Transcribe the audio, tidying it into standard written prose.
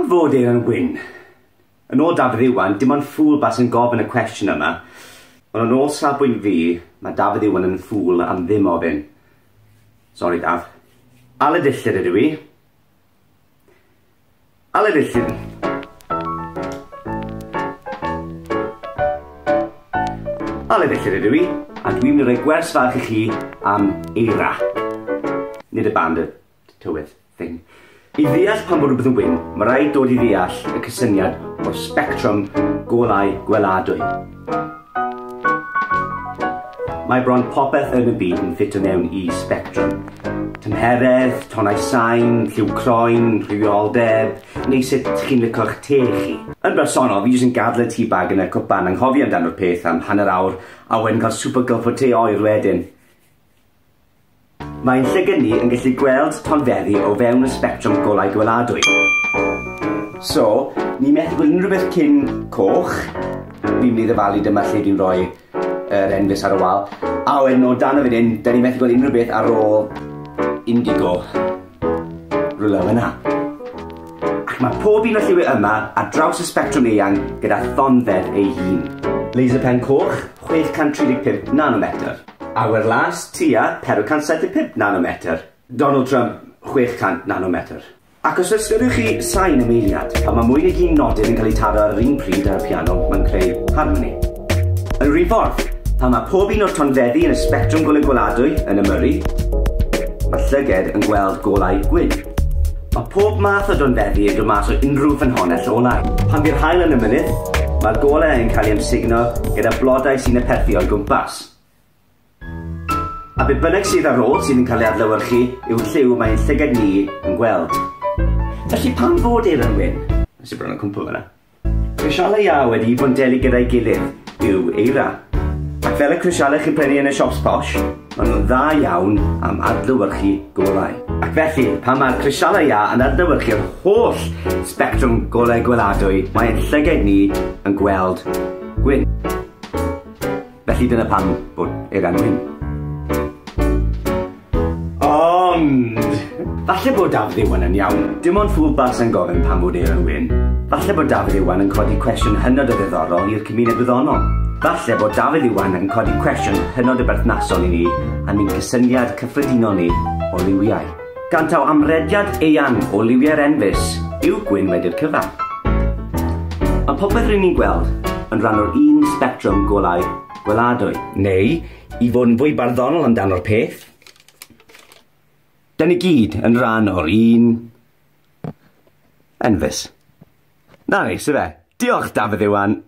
Pam fod eira'n wyn? Yn ôl Dafydd Iwan, dim ond ffŵl bas yn gofyn y cwestiwn yma. Ond yn ôl safbwynt fi, mae Dafydd Iwan yn ffŵl am ddim ofyn. Sori, Daf. Aled Illtyd ydw i. Aled Illtyd. Aled Illtyd ydw i, a dwi'n mynd i roi gwers fach i chi am eira. Nid y band, y tywydd thing. I ddeall pam bod rhywbeth yn wyn, mae rhaid dod i ddeall y cysyniad o'r sbectrwm golau gweladwy. Mae bron popeth yn y byd yn ffitio mewn i sbectrwm. Tymheredd, tonnau sain, lliw croen, rhywioldeb, neu sut chi'n lico'ch te chi. Yn bersonol, fi jyst yn gadael y tea bag yn y cwpan, anghofio amdano'r peth am hanner awr, a wedyn cael super gulp o te oer wedyn. Mae ein llygad ni yn gallu gweld tonfeddi o fewn y sbectrwm golau gweladwy. So, ni methu gweld unrhyw beth cyn coch. Fi'n mynd i ddyfalu dyma lle dwi'n rhoi yr enfys ar y wal. A wedyn o dan y fan hyn, da ni methu gweld unrhyw beth ar ôl indigo. Rhywle fyna. Ac mae pob un o'r lliwiau yma ar draws y sbectrwm eang gyda thonfedd ei hun. Laser pen coch, 635 nanometr. Awyr las, tua 475 nanometr. Donald Trump, 600 nanometr. Ac os ystyriwch chi sain am eiliad, pan mae mwy nag un nodyn yn cael ei taro ar yr un pryd ar y piano, mae'n creu harmoni. Yn yr un ffordd, pan mae pob un o'r tonfeddi yn y sbectrwm golau gweladwy yn ymyrru, mae'r llyged yn gweld golau gwyn. Mae pob math o donfeddi yn dod mas o unrhyw ffynhonnell olau. Pan fydd haul yn y mynydd, mae'r golau yn cael ei amsugno gyda blodau sy'n aperthu o'i gwmpas. A be bynnag sydd ar ôl sydd yn cael ei adlewyrchu yw'r lliw mae ein llygad ni yn gweld. Felly pam fod eira'n wyn? Nes i bron â cwmpo fan'na. Crisialau iâ wedi'u bwndelu gyda'i gilydd yw eira. Ac fel y crisialau chi'n prynu yn y shops posh, maen nhw'n dda iawn am adlewyrchu golau. Ac felly, pan mae'r crisialau iâ yn adlewyrchu'r holl sbectrwm golau gweladwy, mae ein llygaid ni yn gweld gwyn. Felly dyna pam bod eira'n wyn. Ond! Falle bod Dafydd Iwan yn iawn. Dim ond ffŵl bas yn gofyn pam bod eira'n wyn. Falle bod Dafydd Iwan yn codi cwestiwn hynod o ddiddorol i'r cymuned wyddonol. Falle bod Dafydd Iwan yn codi cwestiwn hynod o berthnasol i ni am ein cysyniad cyffredinol ni o liwiau. Gan taw amrediad eang o liwiau'r enfys yw gwyn wedi'r cyfan. Mae popeth ry'n ni'n gweld yn rhan o'r un sbectrwm golau gweladwy. Neu, i fod yn fwy barddonol amdano'r peth, 'da ni gyd yn rhan o'r un enfys. Na neis, ife? Diolch, Dafydd Iwan!